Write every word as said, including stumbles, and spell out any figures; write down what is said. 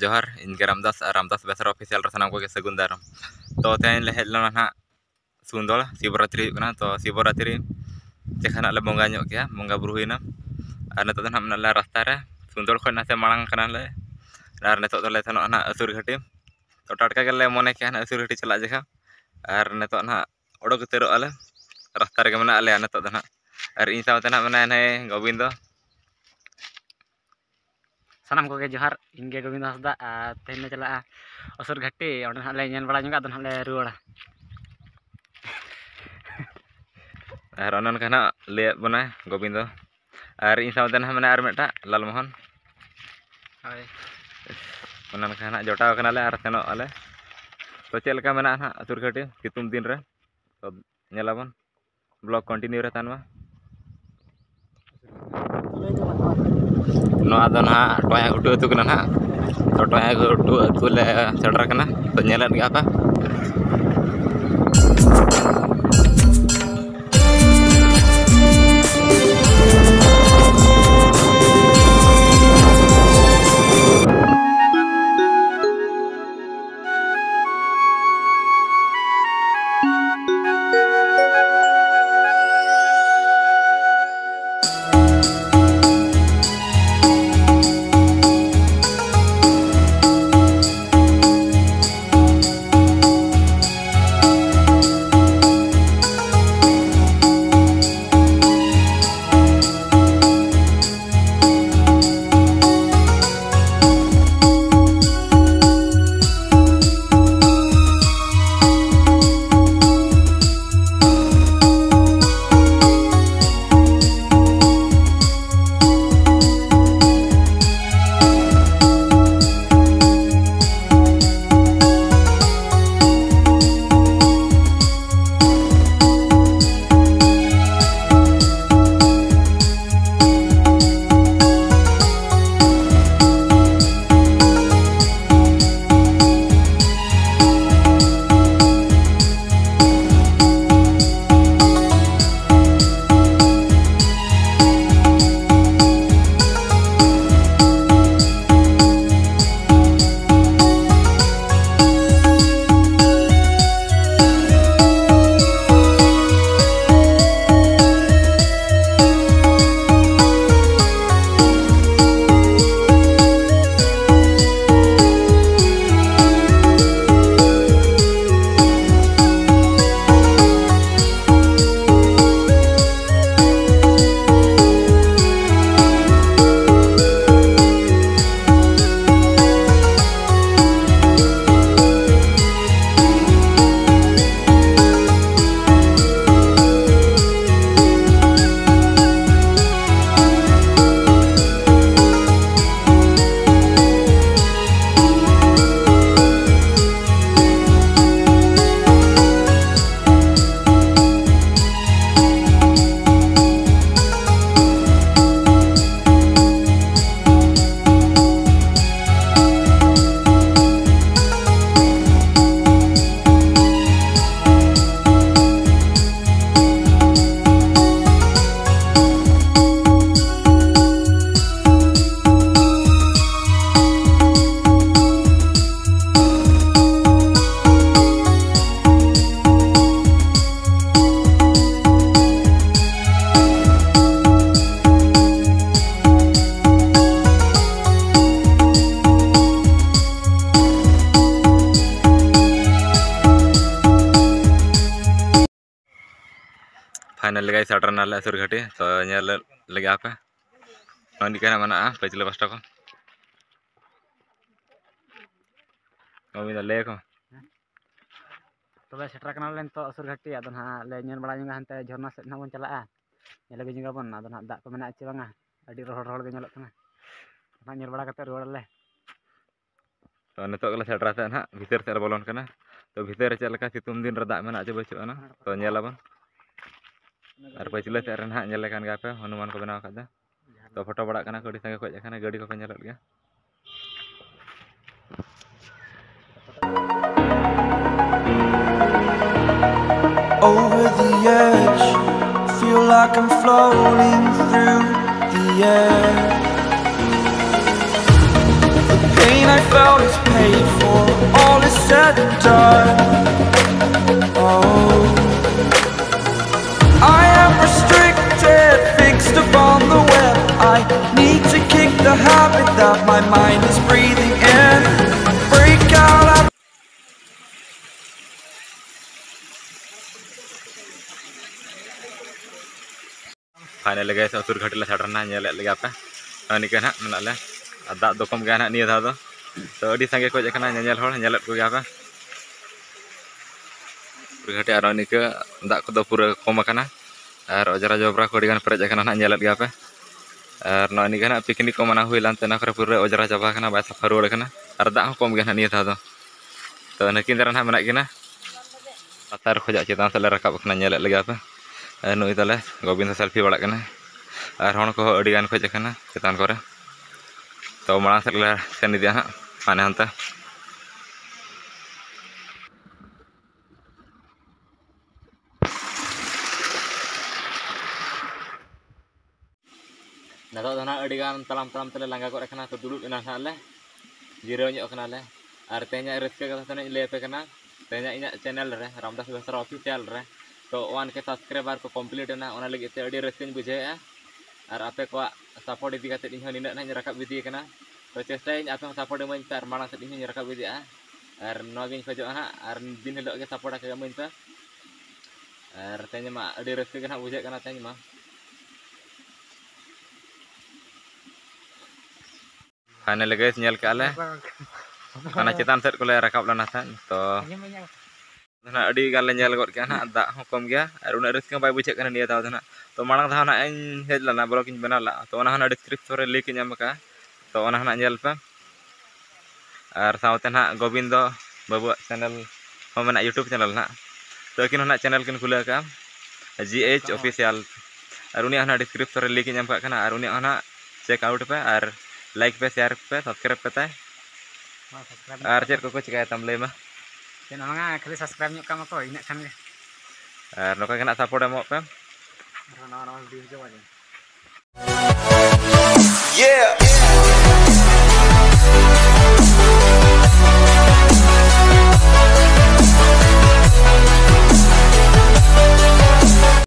ᱡᱚᱦᱟᱨ, ᱤᱧ ᱜᱮ ᱨᱟᱢᱫᱟᱥ ᱟᱨ ᱨᱟᱢᱫᱟᱥ ᱵᱮᱥᱨᱟ ᱚᱯᱷᱤᱥᱤᱭᱟᱞ ᱨᱮ ᱥᱟᱱᱟᱢ ᱠᱚᱜᱮ ᱥᱟᱹᱜᱩᱱ ᱫᱟᱨᱟᱢ᱾ ᱛᱚ, ᱛᱮᱦᱮᱧ ᱞᱮ ᱦᱮᱡ ᱞᱮᱱᱟ ᱱᱟᱦᱟᱜ ᱥᱩᱱᱫᱚᱲ, ᱥᱤᱵᱚᱨᱟᱛᱨᱤ ᱦᱩᱭᱩᱜ ᱠᱟᱱᱟ᱾ ᱛᱚ, ᱥᱤᱵᱚᱨᱟᱛᱨᱤ ᱪᱮᱠᱷᱟ ᱱᱟᱜ ᱞᱮ ᱵᱚᱸᱜᱟ ᱧᱚᱜ ᱠᱮᱜᱼᱟ, ᱵᱚᱸᱜᱟ ᱵᱩᱨᱩ ᱦᱩᱭᱱᱟ᱾ ᱟᱨ ᱱᱤᱛᱚᱜ ᱫᱚ ᱱᱟᱦᱟᱜ ᱢᱮᱱᱟᱜ ᱞᱮᱭᱟ ᱨᱟᱥᱛᱟ ᱨᱮ, ᱥᱩᱱᱫᱚᱲ ᱠᱷᱚᱱ ᱱᱟᱥᱮ ᱢᱟᱲᱟᱝ ᱠᱟᱱᱟᱞᱮ᱾ ᱟᱨ ᱱᱤᱛᱚᱜ ᱫᱚᱞᱮ ᱥᱮᱱᱚᱜᱼᱟ ᱱᱟᱦᱟᱜ ᱟᱹᱥᱩᱨ ᱜᱷᱟᱹᱴᱤ᱾ ᱛᱚ, ᱴᱟᱴᱠᱟ ᱜᱮᱞᱮ ᱢᱚᱱᱮ ᱠᱮᱜᱼᱟ ᱱᱟᱦᱟᱜ ᱟᱹᱥᱩᱨ ᱜᱷᱟᱹᱴᱤ ᱪᱟᱞᱟᱜ ᱡᱮᱠᱷᱟ᱾ ᱟᱨ ᱱᱤᱛᱚᱜ ᱱᱟᱦᱟᱜ ᱚᱰᱚᱠ ᱩᱛᱟᱹᱨᱚᱜᱼᱟ ᱞᱮ, ᱨᱟᱥᱛᱟ ᱨᱮᱜᱮ ᱢᱮᱱᱟᱜ ᱞᱮᱭᱟ ᱱᱤᱛᱚᱜ ᱫᱚ ᱱᱟᱦᱟᱜ᱾ ᱟᱨ ᱤᱧ ᱥᱟᱶᱛᱮ ᱱᱟᱦᱟᱜ ᱢᱮᱱᱟᱭᱟ ᱱᱟᱭ ᱜᱳᱵᱤᱱᱫᱚ᱾ ᱥᱟᱱᱟᱢ ᱠᱚᱜᱮ ᱡᱚᱦᱟᱨ, ᱤᱧ ᱜᱮ ᱜᱳᱵᱤᱱᱫᱚ ᱦᱟᱸᱥᱫᱟ᱾ ᱟᱨ ᱛᱮᱦᱮᱧ ᱞᱮ ᱪᱟᱞᱟᱜᱼᱟ ᱚᱥᱩᱨ ᱜᱷᱟᱹᱴᱤ, ᱚᱸᱰᱮ ᱱᱟᱦᱟᱜ ᱞᱮ ᱧᱮᱞ ᱵᱟᱲᱟ ᱧᱚᱜᱟ, ᱟᱫᱚ ᱱᱟᱦᱟᱜ ᱞᱮ ᱨᱩᱣᱟᱹᱲᱟ᱾ ᱟᱨ ᱚᱱᱮ ᱚᱱᱠᱟ ᱱᱟᱦᱟᱜ ᱞᱟᱹᱭᱟᱫ ᱵᱚᱱᱟᱭ ᱜᱳᱵᱤᱱᱫᱚ᱾ ᱟᱨ ᱤᱧ ᱥᱟᱶᱛᱮ ᱱᱟᱦᱟᱜ ᱢᱮᱱᱟᱭᱟ ᱟᱨ ᱢᱤᱫᱴᱟᱜ ᱞᱟᱞᱢᱳᱦᱚᱱ᱾ ᱦᱳᱭ᱾ ᱚᱱᱮ ᱚᱱᱠᱟ ᱱᱟᱦᱟᱜ ᱡᱚᱴᱟᱣ ᱠᱟᱱᱟᱞᱮ ᱟᱨ ᱥᱮᱱᱚᱜ ᱟᱞᱮ᱾ ᱛᱚ, ᱪᱮᱫ ᱞᱮᱠᱟ ᱢᱮᱱᱟᱜᱼᱟ ᱱᱟᱦᱟᱜ ᱟᱹᱥᱩᱨ ᱜᱷᱟᱹᱴᱤ ᱥᱤᱛᱩᱝ ᱫᱤᱱ ᱨᱮ? ᱛᱚ, ᱧᱮᱞᱟᱵᱚᱱ, ᱵᱞᱚᱜ ᱠᱚᱱᱴᱤᱱᱤᱭᱩ ᱨᱮ ᱛᱟᱦᱮᱱ ᱢᱟ᱾ ᱱᱚᱣᱟ ᱫᱚ ᱱᱟᱦᱟᱜ ᱴᱚᱭᱟ ᱜᱷᱩᱴᱩ ᱟᱹᱛᱩ ᱠᱟᱱᱟ ᱱᱟᱦᱟᱜ᱾ ᱛᱚ, ᱴᱚᱭᱟ ᱜᱷᱩᱴᱩ ᱟᱹᱛᱩ ᱞᱮ ᱥᱮᱴᱮᱨ ᱠᱟᱱᱟ᱾ ᱛᱚ, ᱧᱮᱞᱮᱫ ᱜᱮᱭᱟ ᱯᱮ᱾ Finally guys, ᱥᱮᱴᱮᱨ ᱱᱟᱞᱮ ᱟᱹᱥᱩᱨ ᱜᱷᱟᱹᱴᱤ᱾ ᱛᱚ ᱧᱮᱞ ᱞᱮᱜᱮ ᱟᱯᱮ, ᱱᱚᱜᱼᱚᱭ ᱱᱤᱝᱠᱟᱹ ᱱᱟᱜ ᱢᱮᱱᱟᱜᱼᱟ ᱯᱟᱹᱪᱷᱞᱟᱹ ᱯᱟᱥᱴᱟ ᱠᱚ᱾ ᱚ, ᱢᱤᱫ ᱫᱷᱟᱣ ᱞᱟᱹᱭ ᱟᱠᱚ᱾ ᱛᱚᱵᱮ ᱥᱮᱴᱮᱨ ᱠᱟᱱᱟᱞᱮ ᱱᱤᱛᱚᱜ ᱟᱹᱥᱩᱨ ᱜᱷᱟᱹᱴᱤ᱾ ᱟᱫᱚ ᱱᱟᱦᱟᱜ ᱞᱮ ᱧᱮᱞ ᱵᱟᱲᱟ ᱧᱚᱜᱟ ᱦᱟᱱᱛᱮ ᱡᱷᱚᱨᱱᱟ ᱥᱮᱫ ᱱᱟᱦᱟᱜ ᱵᱚᱱ ᱪᱟᱞᱟᱜᱼᱟ᱾ ᱧᱮᱞ ᱟᱹᱜᱩ ᱧᱚᱜᱟᱵᱚᱱ ᱟᱫᱚ ᱱᱟᱦᱟᱜ ᱫᱟᱜ ᱠᱚ ᱢᱮᱱᱟᱜᱼᱟ ᱪᱮ ᱵᱟᱝᱟ᱾ ᱟᱹᱰᱤ ᱨᱚᱦᱚᱲ ᱨᱚᱦᱚᱲ ᱜᱮ ᱧᱮᱞᱚᱜ ᱠᱟᱱᱟ᱾ ᱱᱟᱦᱟᱜ ᱧᱮᱞ ᱵᱟᱲᱟ ᱠᱟᱛᱮ ᱨᱩᱣᱟᱹᱲᱟᱞᱮ᱾ ᱛᱚ ᱱᱤᱛᱚᱜ ᱜᱮᱞᱮ ᱥᱮᱴᱮᱨ ᱠᱟᱛᱮ ᱱᱟᱦᱟᱜ ᱵᱷᱤᱛᱟᱹᱨ ᱥᱮᱫ ᱞᱮ ᱵᱚᱞᱚᱱ ᱠᱟᱱᱟ᱾ ᱛᱚ ᱵᱷᱤᱛᱟᱹᱨ ᱨᱮ ᱪᱮᱫ ᱞᱮᱠᱟ ᱥᱤᱛᱩᱝ ᱫᱤᱱ ᱨᱮ ᱫᱟᱜ ᱢᱮᱱᱟᱜᱼᱟ ᱪᱮ ᱵᱟᱹᱪᱩᱜ ᱟᱱᱟ, ᱛᱚ ᱧᱮᱞ ᱟᱵᱚᱱ᱾ ᱟᱨ ᱯᱟᱹᱪᱷᱞᱟᱹ ᱥᱮᱫ ᱨᱮ ᱱᱟᱦᱟᱜ ᱧᱮᱞ ᱞᱮ ᱠᱟᱱ ᱜᱮᱭᱟ ᱯᱮ, ᱦᱚᱱᱩᱢᱟᱱ ᱠᱚ ᱵᱮᱱᱟᱣ ᱟᱠᱟᱫᱟ᱾ ᱛᱚ ᱯᱷᱳᱴᱳ ᱵᱟᱲᱟᱜ ᱠᱟᱱᱟ ᱠᱚ, ᱟᱹᱰᱤ ᱥᱟᱸᱜᱮ ᱠᱚ ᱦᱮᱡ ᱟᱠᱟᱱᱟ, ᱜᱟᱹᱰᱤ ᱠᱚᱯᱮ ᱧᱮᱞᱮᱫ ᱜᱮᱭᱟ᱾ Over the edge, feel like I'm floating through the air. The pain I felt is paid for, all is said and done. Oh, I am restricted, fixed upon the web. I need to kick the habit that my mind is breathing in. Break out. Finally guys, ᱟᱹᱥᱩᱨ ᱜᱷᱟᱹᱴᱤ ᱞᱮ ᱥᱮᱴᱮᱨᱱᱟ, ᱧᱮᱞᱮᱫ ᱞᱮᱜᱮᱭᱟ ᱯᱮ᱾ ᱱᱚᱜᱼᱚᱭ ᱱᱤᱝᱠᱟᱹ ᱱᱟᱦᱟᱜ ᱢᱮᱱᱟᱜ ᱞᱮ᱾ ᱟᱨ ᱫᱟᱜ ᱫᱚ ᱠᱚᱢ ᱜᱮᱭᱟ ᱱᱟᱦᱟᱜ ᱱᱤᱭᱟᱹ ᱫᱷᱟᱣ ᱫᱚ᱾ ᱛᱚ ᱟᱹᱰᱤ ᱥᱟᱸᱜᱮ ᱠᱚ ᱦᱮᱡ ᱟᱠᱟᱱᱟ ᱧᱮᱧᱮᱞ ᱦᱚᱲ, ᱧᱮᱞᱮᱫ ᱠᱚᱜᱮᱭᱟ ᱯᱮ᱾ ᱟᱹᱥᱩᱨ ᱜᱷᱟᱹᱴᱤ ᱟᱨ ᱱᱚᱜᱼᱚᱭ ᱱᱤᱝᱠᱟᱹ ᱫᱟᱜ ᱠᱚᱫᱚ ᱯᱩᱨᱟᱹ ᱠᱚᱢ ᱟᱠᱟᱱᱟ᱾ ᱟᱨ ᱚᱡᱽᱨᱟ ᱡᱚᱵᱽᱨᱟ ᱠᱚ ᱟᱹᱰᱤ ᱜᱟᱱ ᱯᱮᱨᱮᱡ ᱟᱠᱟᱱᱟ ᱱᱟᱦᱟᱜ, ᱧᱮᱞᱮᱫ ᱜᱮᱭᱟ ᱯᱮ᱾ ᱟᱨ ᱱᱚᱜᱼᱚᱭ ᱱᱤᱝᱠᱟᱹ ᱱᱟᱦᱟᱜ picnic ᱠᱚ ᱢᱟᱱᱟᱣ ᱦᱩᱭ ᱞᱮᱱ ᱛᱮ ᱚᱱᱟ ᱠᱚᱨᱮ ᱯᱩᱨᱟᱹ ᱚᱡᱽᱨᱟ ᱪᱟᱵᱟ ᱟᱠᱟᱱᱟ, ᱵᱟᱭ ᱥᱟᱯᱷᱟ ᱨᱩᱣᱟᱹᱲ ᱟᱠᱟᱱᱟ᱾ ᱟᱨ ᱫᱟᱜ ᱦᱚᱸ ᱠᱚᱢ ᱜᱮᱭᱟ ᱱᱟᱦᱟᱜ ᱱᱤᱭᱟᱹ ᱫᱷᱟᱣ ᱫᱚ᱾ ᱛᱚ ᱱᱩᱠᱤᱱ ᱫᱟᱨᱟ ᱱᱟᱦᱟᱜ ᱢᱮᱱᱟᱜ ᱠᱤᱱᱟ᱾ ᱞᱟᱛᱟᱨ ᱠᱷᱚᱱᱟᱜ ᱪᱮᱛᱟᱱ ᱥᱮᱫ ᱞᱮ ᱨᱟᱠᱟᱵ ᱟᱠᱟᱱᱟ, ᱧᱮᱞᱮᱫ ᱞᱮᱜᱮᱭᱟ ᱯᱮ᱾ ᱟᱨ ᱱᱩᱭ ᱛᱟᱞᱮ ᱜᱳᱵᱤᱱᱫᱚ selfie ᱵᱟᱲᱟᱜ ᱠᱟᱱᱟ᱾ ᱟᱨ ᱦᱚᱲ ᱠᱚᱦᱚᱸ ᱟᱹᱰᱤ ᱜᱟᱱ ᱠᱚ ᱦᱮᱡ ᱟᱠᱟᱱᱟ ᱪᱮᱛᱟᱱ ᱠᱚᱨᱮ᱾ ᱛᱚ ᱢᱟᱲᱟᱝ ᱥᱮᱫ ᱞᱮ ᱥᱮᱱ ᱤᱫᱤᱜᱼᱟ ᱦᱟᱸᱜ, ᱦᱟᱱᱮ ᱦᱟᱱᱛᱮ᱾ ᱱᱤᱛᱚᱜ ᱫᱚ ᱱᱟᱦᱟᱜ ᱟᱹᱰᱤ ᱜᱟᱱ ᱛᱟᱲᱟᱢ ᱛᱟᱲᱟᱢ ᱛᱮᱞᱮ ᱞᱟᱸᱜᱟ ᱜᱚᱫ ᱟᱠᱟᱱᱟ, ᱛᱚ ᱫᱩᱲᱩᱵ ᱮᱱᱟ ᱱᱟᱦᱟᱜ ᱞᱮ, ᱡᱤᱨᱟᱹᱣ ᱧᱚᱜ ᱠᱟᱱᱟᱞᱮ᱾ ᱟᱨ ᱛᱮᱦᱮᱧᱟᱜ ᱨᱟᱹᱥᱠᱟᱹ ᱠᱟᱛᱷᱟ ᱫᱚ ᱱᱟᱦᱟᱜ ᱤᱧ ᱞᱟᱹᱭ ᱟᱯᱮ ᱠᱟᱱᱟ, ᱛᱮᱦᱮᱧᱟᱜ ᱤᱧᱟᱹᱜ channel ᱨᱮ, ᱨᱟᱢᱫᱟᱥ ᱵᱮᱥᱨᱟ official ᱨᱮ, ᱛᱚ one K subscriber ᱠᱚ complete ᱮᱱᱟ, ᱚᱱᱟ ᱞᱟᱹᱜᱤᱫ ᱛᱮ ᱟᱹᱰᱤ ᱨᱟᱹᱥᱠᱟᱹᱧ ᱵᱩᱡᱷᱟᱹᱣᱮᱫᱼᱟ᱾ ᱟᱨ ᱟᱯᱮ ᱠᱚᱣᱟᱜ support ᱤᱫᱤ ᱠᱟᱛᱮᱫ ᱤᱧ ᱦᱚᱸ ᱱᱤᱱᱟᱹᱜ ᱱᱟᱦᱟᱜ ᱤᱧ ᱨᱟᱠᱟᱵ ᱤᱫᱤ ᱠᱟᱱᱟ᱾ ᱛᱚ ᱪᱮᱥᱴᱟᱭᱟᱹᱧ ᱟᱯᱮ ᱦᱚᱸ support ᱤᱢᱟᱹᱧ ᱯᱮ ᱟᱨ ᱢᱟᱲᱟᱝ ᱥᱮᱫ ᱤᱧ ᱦᱚᱸᱧ ᱨᱟᱠᱟᱵ ᱤᱫᱤᱜᱼᱟ᱾ ᱟᱨ ᱱᱚᱣᱟ ᱜᱤᱧ ᱠᱷᱚᱡᱚᱜᱼᱟ ᱦᱟᱸᱜ, ᱟᱨ ᱫᱤᱱ ᱦᱤᱞᱳᱜ ᱜᱮ support ᱟᱠᱟᱫ ᱤᱢᱟᱹᱧ ᱯᱮ᱾ ᱟᱨ ᱛᱮᱦᱮᱧ ᱢᱟ ᱟᱹᱰᱤ ᱨᱟᱹᱥᱠᱟᱹ ᱜᱮ ᱱᱟᱦᱟᱜ ᱵᱩᱡᱷᱟᱹᱜ ᱠᱟᱱᱟ ᱛᱮᱦᱮᱧ ᱢᱟ᱾ Finally guys, ᱧᱮᱞ ᱠᱮᱜᱼᱟ ᱞᱮ ᱚᱱᱟ ᱪᱮᱛᱟᱱ ᱥᱮᱫ ᱠᱚᱞᱮ ᱨᱟᱠᱟᱵ ᱞᱮᱱᱟ ᱛᱟᱦᱮᱸᱫ᱾ ᱛᱚ ᱱᱟᱦᱟᱜ ᱟᱹᱰᱤ ᱜᱟᱱ ᱞᱮ ᱧᱮᱞ ᱜᱚᱫ ᱠᱮᱜᱼᱟ ᱱᱟᱦᱟᱜ, ᱫᱟᱜ ᱦᱚᱸ ᱠᱚᱢ ᱜᱮᱭᱟ ᱟᱨ ᱩᱱᱟᱹᱜ ᱨᱟᱹᱥᱠᱟᱹ ᱦᱚᱸ ᱵᱟᱭ ᱵᱩᱡᱷᱟᱹᱜ ᱠᱟᱱᱟ ᱱᱤᱭᱟᱹ ᱫᱷᱟᱣ ᱫᱚ ᱱᱟᱦᱟᱜ᱾ ᱛᱚ ᱢᱟᱲᱟᱝ ᱫᱷᱟᱣ ᱱᱟᱦᱟᱜ ᱤᱧ ᱦᱮᱡ ᱞᱮᱱᱟ, vlog ᱤᱧ ᱵᱮᱱᱟᱣ ᱞᱮᱫᱼᱟ, ᱛᱚ ᱚᱱᱟ ᱦᱚᱸ ᱱᱟᱦᱟᱜ description ᱨᱮ link ᱤᱧ ᱮᱢ ᱟᱠᱟᱫᱼᱟ, ᱛᱚ ᱚᱱᱟ ᱦᱚᱸ ᱱᱟᱦᱟᱜ ᱧᱮᱞ ᱯᱮ᱾ ᱟᱨ ᱥᱟᱶᱛᱮ ᱱᱟᱦᱟᱜ ᱜᱳᱵᱤᱱᱫᱚ ᱵᱟᱹᱵᱩᱣᱟᱜ channel ᱦᱚᱸ ᱢᱮᱱᱟᱜᱼᱟ, YouTube channel ᱱᱟᱦᱟᱜ, ᱛᱚ ᱟᱹᱠᱤᱱ ᱦᱚᱸ ᱱᱟᱦᱟᱜ channel ᱠᱤᱱ ᱠᱷᱩᱞᱟᱹᱣ ᱟᱠᱟᱫᱼᱟ, GH Official, ᱟᱨ ᱩᱱᱤᱭᱟᱜ ᱦᱚᱸ ᱱᱟᱦᱟᱜ description ᱨᱮ link ᱤᱧ ᱮᱢ ᱠᱟᱜ ᱠᱟᱱᱟ, ᱟᱨ ᱩᱱᱤᱭᱟᱜ ᱦᱚᱸ ᱱᱟᱦᱟᱜ check out ᱯᱮ ᱟᱨ like ᱯᱮ, share ᱯᱮ, subscribe ᱯᱮ ᱛᱟᱭ᱾ ᱦᱳᱭ, subscribe ᱟᱨ ᱪᱮᱫ ᱠᱚᱠᱚ ᱪᱤᱠᱟᱹᱭᱟ ᱛᱟᱢ ᱞᱟᱹᱭ ᱢᱟ? ᱪᱮᱫ ᱦᱚᱸ ᱵᱟᱝᱟ, ᱠᱷᱟᱹᱞᱤ subscribe ᱧᱚᱜ ᱠᱟᱜ ᱢᱟᱠᱚ, ᱤᱱᱟᱹᱜ ᱠᱷᱟᱱ ᱜᱮ᱾ ᱟᱨ ᱱᱚᱝᱠᱟ ᱜᱮ ᱱᱟᱦᱟᱜ support ᱮᱢᱚᱜ ᱯᱮ᱾ ᱟᱨᱦᱚᱸ ᱱᱟᱣᱟ ᱱᱟᱣᱟ video ᱦᱤᱡᱩᱜᱼᱟ ᱡᱮ᱾ Yeah.